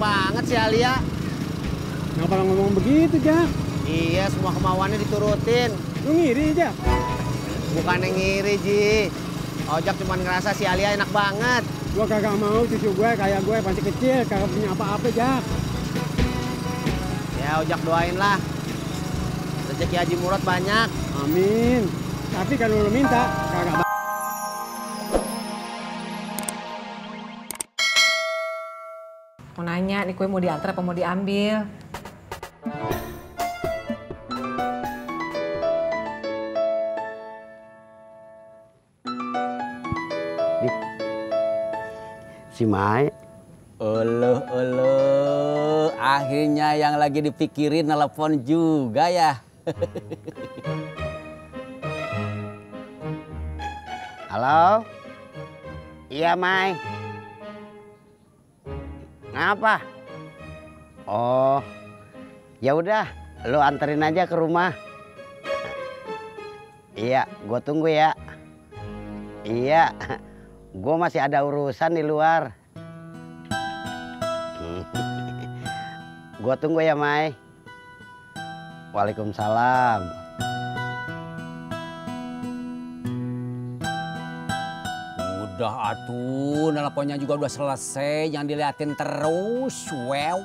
banget si Alia. Kenapa lo ngomong begitu, Jak? Iya, semua kemauannya diturutin. Lu ngiri, Jak? Bukannya ngiri, Ji. Ojak cuma ngerasa si Alia enak banget. Gua kagak mau cucu gue kayak gue masih kecil, kagak punya apa-apa, Jak. Ya, Ojak doain lah. Rezeki Haji Murad banyak. Amin. Tapi kalau lu minta, kagak. Mau nanya, nih kue mau diantar apa mau diambil? Si Mai. Akhirnya yang lagi dipikirin nelpon juga ya. Halo? Iya, Mai. Ngapa? Oh, ya udah, lu anterin aja ke rumah. Iya, gue tunggu ya. Iya, gue masih ada urusan di luar. Gue tunggu ya, Mai. Waalaikumsalam. Udah atuh, nelponnya juga udah selesai, jangan diliatin terus. Wow.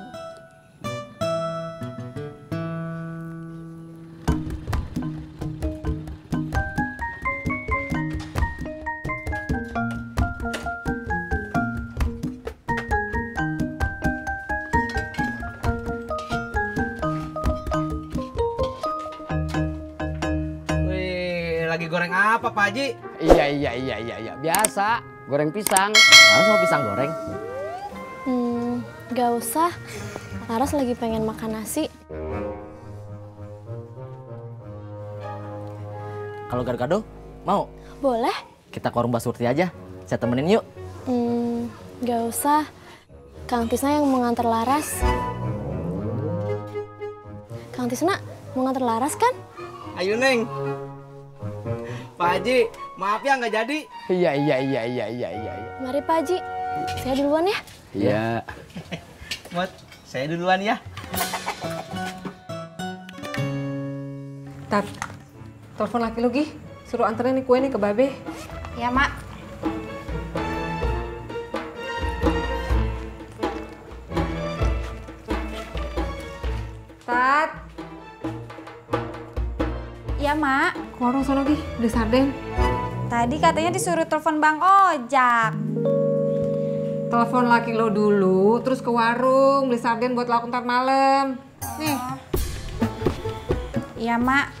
Lagi goreng apa, Pak Haji? Iya. Biasa, goreng pisang. Harus mau pisang goreng. Gak usah. Laras lagi pengen makan nasi. Kalau gado-gado, mau? Boleh? Kita ke warung Mbak Surti aja. Saya temenin yuk. Gak usah. Kang Tisna yang mau nganter Laras. Kang Tisna mau nganter Laras kan? Ayo, Neng. Pak Haji, maaf ya nggak jadi. Iya. Mari Pak Haji. Saya duluan ya. Iya. Mot, saya duluan ya. Tat, telepon laki lu, Gi. Suruh anterin nih kue nih ke Babe. Ya, Mak. Tat, Ya, Mak. ke warung sono, Gi. Beli sarden. Tadi katanya disuruh telepon Bang Ojak. Telepon laki lo dulu, terus ke warung beli sarden buat lauk ntar malam. Nih. Iya, Mak.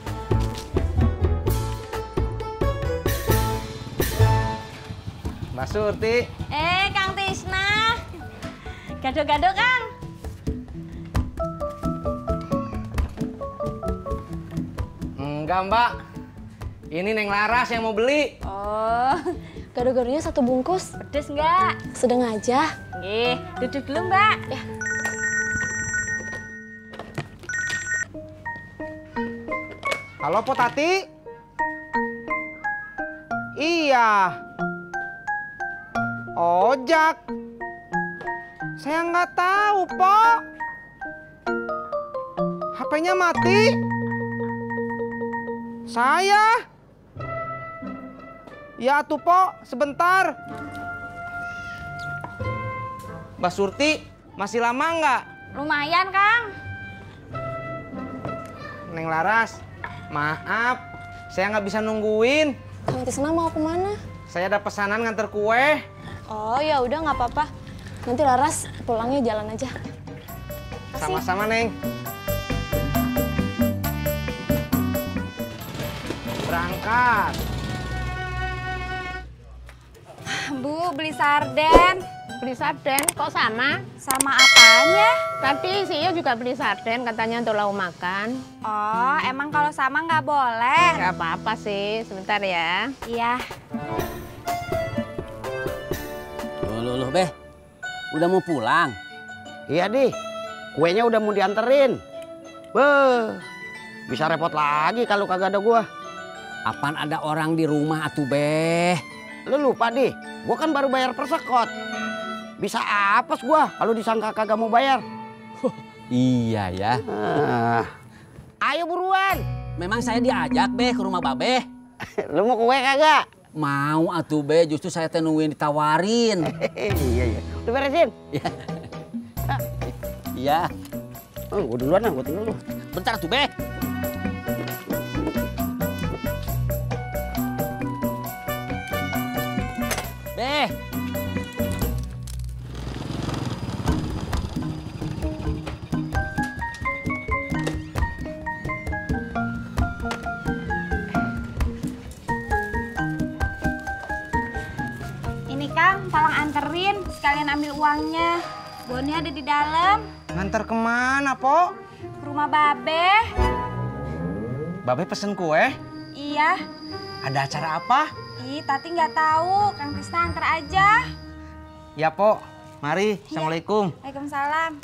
Mbak Surti. Kang Tisna. Gado-gado, Kang. Enggak, Mbak. Ini Neng Laras yang mau beli. Oh, Gado-gadonya 1 bungkus. pedes nggak? Sedang aja. Nggih, duduk dulu, Mbak. Ya. Halo, Po Tati. Iya. Ojak. Saya nggak tahu, Po. HP-nya mati. Saya. Ya tuh, Po, sebentar. Mbak Surti, masih lama nggak? Lumayan, Kang. Neng Laras, maaf, saya nggak bisa nungguin. Kang Tisna mau kemana? Saya ada pesanan nganter kue. Oh ya udah nggak apa-apa. Nanti Laras pulangnya jalan aja. Makasih. Sama-sama, Neng. Berangkat. Bu, beli sarden. Beli sarden, kok sama? Sama apanya? Tadi si Iyo juga beli sarden, katanya untuk lauk makan. Oh, emang kalau sama nggak boleh? Gak apa-apa sih, sebentar ya. Iya. Loh, Beh. Udah mau pulang? Iya, Di. Kuenya udah mau dianterin. Beuh, bisa repot lagi kalau kagak ada gua. Apaan ada orang di rumah atuh, Beh? Lu lupa, Di. Gua kan baru bayar persekot. Bisa apes gua kalau disangka kagak mau bayar. Iya ya. Ayo buruan. Memang saya diajak Be ke rumah Babe. Lu mau kue kagak? Mau atuh Be, justru saya teh nungguin ditawarin. Iya. Udah beresin? Iya. Oh, gua duluan lah, gua tinggal lu. Bentar tuh Be. Be. Ini Kang, tolong anterin, sekalian ambil uangnya. Bonnya ada di dalam. Ngantar kemana, Po? Ke rumah Babe. Babe pesen kue? Iya. Ada acara apa? Ih, Tati nggak tahu. Kang Tisna anter aja. Ya, Po. Mari. Assalamualaikum. Waalaikumsalam.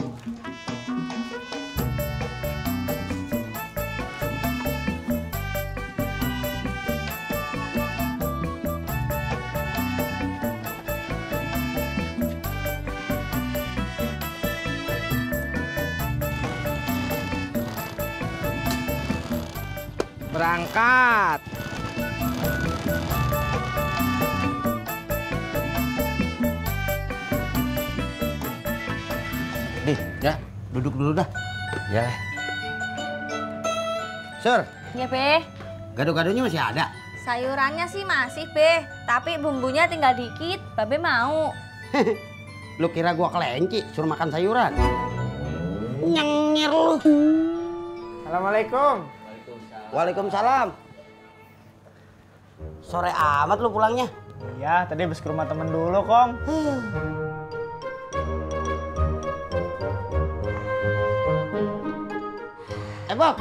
Berangkat. Dih, ya, duduk dulu dah. Ya. Sur, Ya, Be. gado-gadonya masih ada? Sayurannya sih masih, Be. Tapi bumbunya tinggal dikit. Babe mau. Lu kira gua kelenci suruh makan sayuran? Nyengir lu. Assalamualaikum. Waalaikumsalam. Sore amat lu pulangnya. Iya, tadi habis ke rumah temen dulu, Kong. Bob,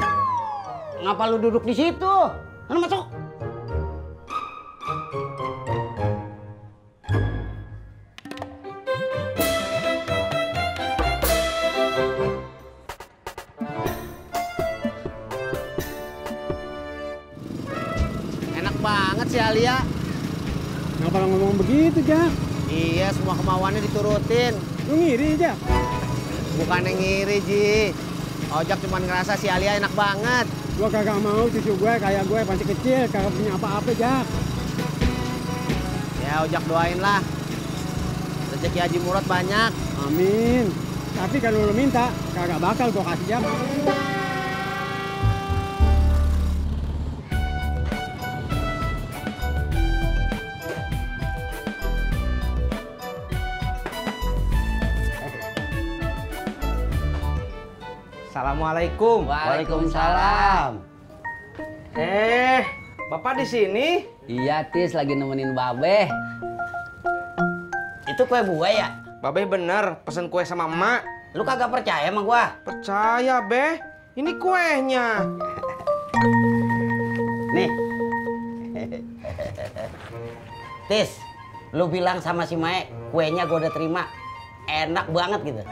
ngapa lu duduk di situ? Mana masuk? Enak banget sih Alia. Kenapa lo ngomong begitu, Jak? Iya, semua kemauannya diturutin. Lu ngiri, Jak? Bukan yang ngiri, Ji. Ojak cuma ngerasa si Alia enak banget. Gua kagak mau cucu gue kayak gue masih kecil, kagak punya apa-apa, Jak. Ya, Ojak doain lah. Rezeki Haji Murad banyak. Amin. Tapi kalau lo minta, kagak bakal gua kasih, Jak. Assalamualaikum. Waalaikumsalam. Bapak di sini? Iya Tis, lagi nemenin Babe. Itu kue buah ya? Babe bener pesen kue sama emak. Lu kagak percaya sama gua? Percaya, Be. Ini kuenya. Nih. Tis, lu bilang sama si Mae, kuenya gua udah terima. Enak banget gitu.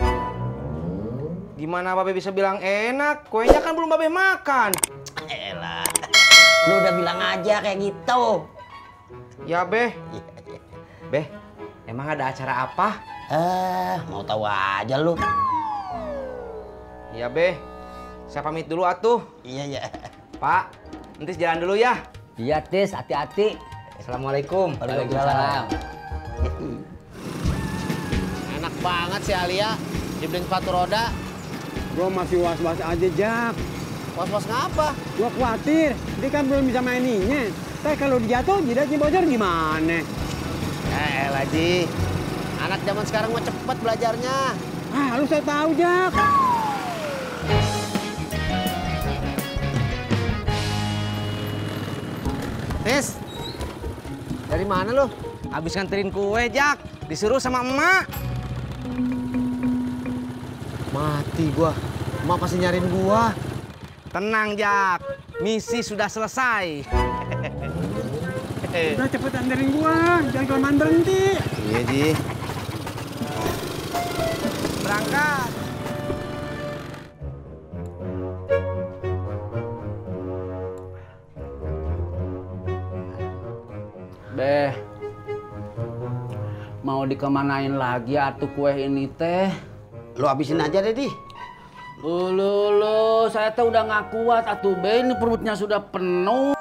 Gimana Babe bisa bilang enak? Kuenya kan belum Babe makan. Elah. Lu udah bilang aja kayak gitu. Ya, Be. Be, emang ada acara apa? Mau tahu aja lu. Iya, Be. Saya pamit dulu atuh. Iya. Pak, nanti jalan dulu ya. Iya Tis, hati-hati. Assalamualaikum. Waalaikumsalam. Enak banget sih Alia. Dibeliin sepatu roda. Gua masih was-was aja, Jak. Was-was ngapa? Gua khawatir, dia kan belum bisa maininya. Tapi kalau dijatuh, jidatnya bocor gimana? Elah, Ji. Anak zaman sekarang mah cepet belajarnya. Ah, lu saya tahu, Jak. Tis, dari mana lu? Habis nganterin kue, Jak. Disuruh sama emak. Mati gua. Emak pasti nyariin gua. Tenang, Jak. Misi sudah selesai. Udah cepet anterin gua, jangan kelamaan berhenti. Iya, Ji. Berangkat. Be, mau dikemanain lagi atuh kue ini teh. Lu habisin aja deh, Di. Lu, saya teh udah nggak kuat atuh be, ini perutnya sudah penuh.